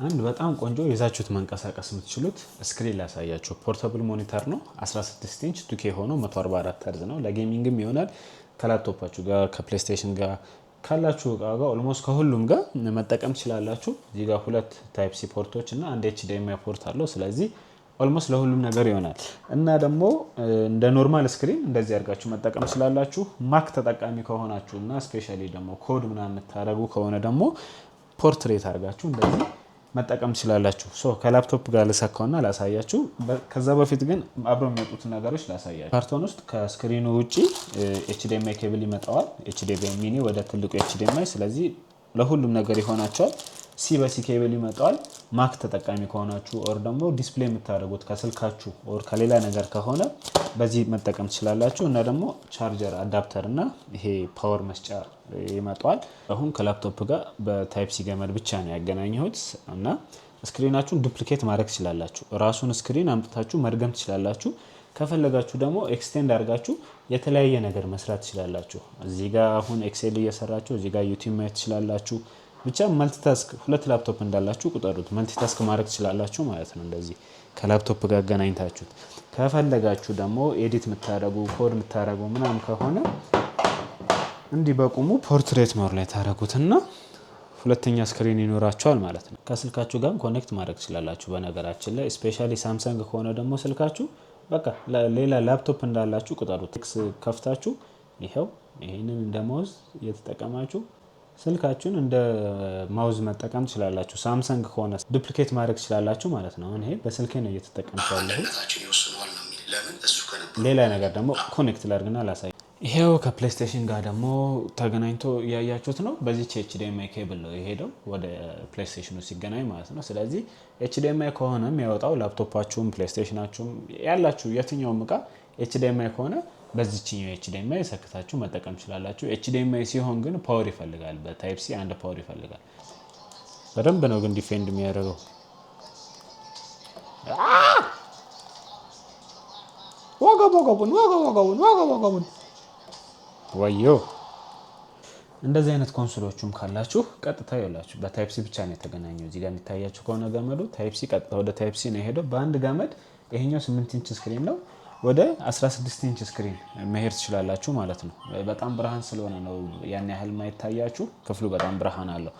አንድ በጣም ቆንጆ ይዛችሁት መንቀሳቀስ የምትችሉት screen ላሳያችሁ። Portable monitor ነው። 16 ኢንች 2K ሆኖ 144 ኸርዝ ነው። ለ gaming ም ይሆናል። ከላፕቶፓችሁ ጋር፣ ከ PlayStation ጋር፣ ካላችሁ እቃ ጋር almost ከሁሉም ጋር መጠቀም ትችላላችሁ። እዚህ ጋር ሁለት Type C port ኦች እና አንድ HDMI port አለው። ስለዚህ almost ለሁሉም ነገር ይሆናል እና ደግሞ እንደ normal screen እንደዚህ አድርጋችሁ መጠቀም ትችላላችሁ። Mac ተጠቃሚ ከሆናችሁ እና especially ደግሞ ኮድ ምናምን የምታደርጉ ከሆነ ደግሞ portrait አድርጋችሁ እንደዚህ መጠቀም ትችላላችሁ። So ከ laptop ጋር ልሰካውና ላሳያችሁ። ከዛ በፊት ግን አብረው የሚመጡት ነገሮች ላሳያችሁ። ካርቶን ውስጥ ከ screen ኑ ውጪ HDMI cable ይመጣዋል። HDMI mini ወደ ትልቁ HDMI፣ ስለዚህ ለሁሉም ነገር ይሆናቸዋል። C በ C cable ይመጣዋል። Mac ተጠቃሚ ከሆናችሁ or ደግሞ display የምታደርጉት ከስልካችሁ or ከሌላ ነገር ከሆነ በዚህ መጠቀም ትችላላችሁ። እና ደግሞ charger adapter እና ይሄ power መስጫ ይመጣዋል። አሁን ከላፕቶፕ ጋር በ Type C ገመድ ብቻ ነው ያገናኘሁት እና screen ኣችሁን duplicate ማድረግ ትችላላችሁ። ራሱን screen አምጥታችሁ መድገም ትችላላችሁ። ከፈለጋችሁ ደግሞ extend አድርጋችሁ የተለያየ ነገር መስራት ትችላላችሁ። እዚህ ጋር አሁን Excel እየሰራችሁ እዚህ ጋር YouTube ማየት ትችላላችሁ። ብቻ multitask፣ ሁለት ላፕቶፕ እንዳላችሁ ቁጠሩት። Multitask ማድረግ ትችላላችሁ ማለት ነው። እንደዚህ ከላፕቶፕ ጋር አገናኝታችሁት ከፈለጋችሁ ደግሞ edit የምታደርጉ፣ ኮድ የምታደርጉ ምናምን ከሆነ እንዲህ በቁሙ portrait mode ላይ ታደርጉትና ሁለተኛ screen ይኖራችኋል ማለት ነው። ከስልካችሁ ጋር connect ማድረግ ትችላላችሁ። በነገራችን ላይ especially Samsung ከሆነ ደግሞ ስልካችሁ በቃ ሌላ ላፕቶፕ እንዳላችሁ ቁጠሩት። X ከፍታችሁ ይኸው ይህንን እንደ mouse እየተጠቀማችሁ ስልካችሁን እንደ mouse መጠቀም ትችላላችሁ። Samsung ከሆነ duplicate ማድረግ ትችላላችሁ ማለት ነው። አሁን ይሄ በስልኬ ነው እየተጠቀምኩ ያለሁት። አንድነታችን ይወስነዋል ነው የሚል። ለምን እሱ ከነበሩ ሌላ ነገር ደግሞ connect ላድርግና ላሳይ። ይሄው ከ PlayStation ጋር ደግሞ ተገናኝቶ እያያችሁት ነው። በዚች HDMI cable ነው የሄደው ወደ PlayStation ኑ ሲገናኝ ማለት ነው። ስለዚህ HDMI ከሆነ የሚያወጣው ላፕቶፓችሁም PlayStation ኣችሁም ያላችሁ የትኛውም እቃ HDMI ከሆነ በዚችኛው HDMI ሰክታችሁ መጠቀም ትችላላችሁ። HDMI ሲሆን ግን power ይፈልጋል። በ Type C አንድ power ይፈልጋል። በደንብ ነው ግን defend የሚያደርገው። ወገብ ወገቡን፣ ወገብ ወገቡን፣ ወገብ ወገቡን፣ ወዮ። እንደዚህ አይነት console ኦቹም ካላችሁ ቀጥታ ይላችሁ በ Type C ብቻ ነው የተገናኘው። እዚህ ጋር የሚታያችሁ ከሆነ ገመዱ Type C ቀጥታ ወደ Type C ነው የሄደው። በአንድ ገመድ ይሄኛው 8 inch screen ነው፣ ወደ 16 inch screen መሄድ ትችላላችሁ ማለት ነው። በጣም ብርሃን ስለሆነ ነው ያን ያህል ማይታያችሁ። ክፍሉ በጣም ብርሃን አለው።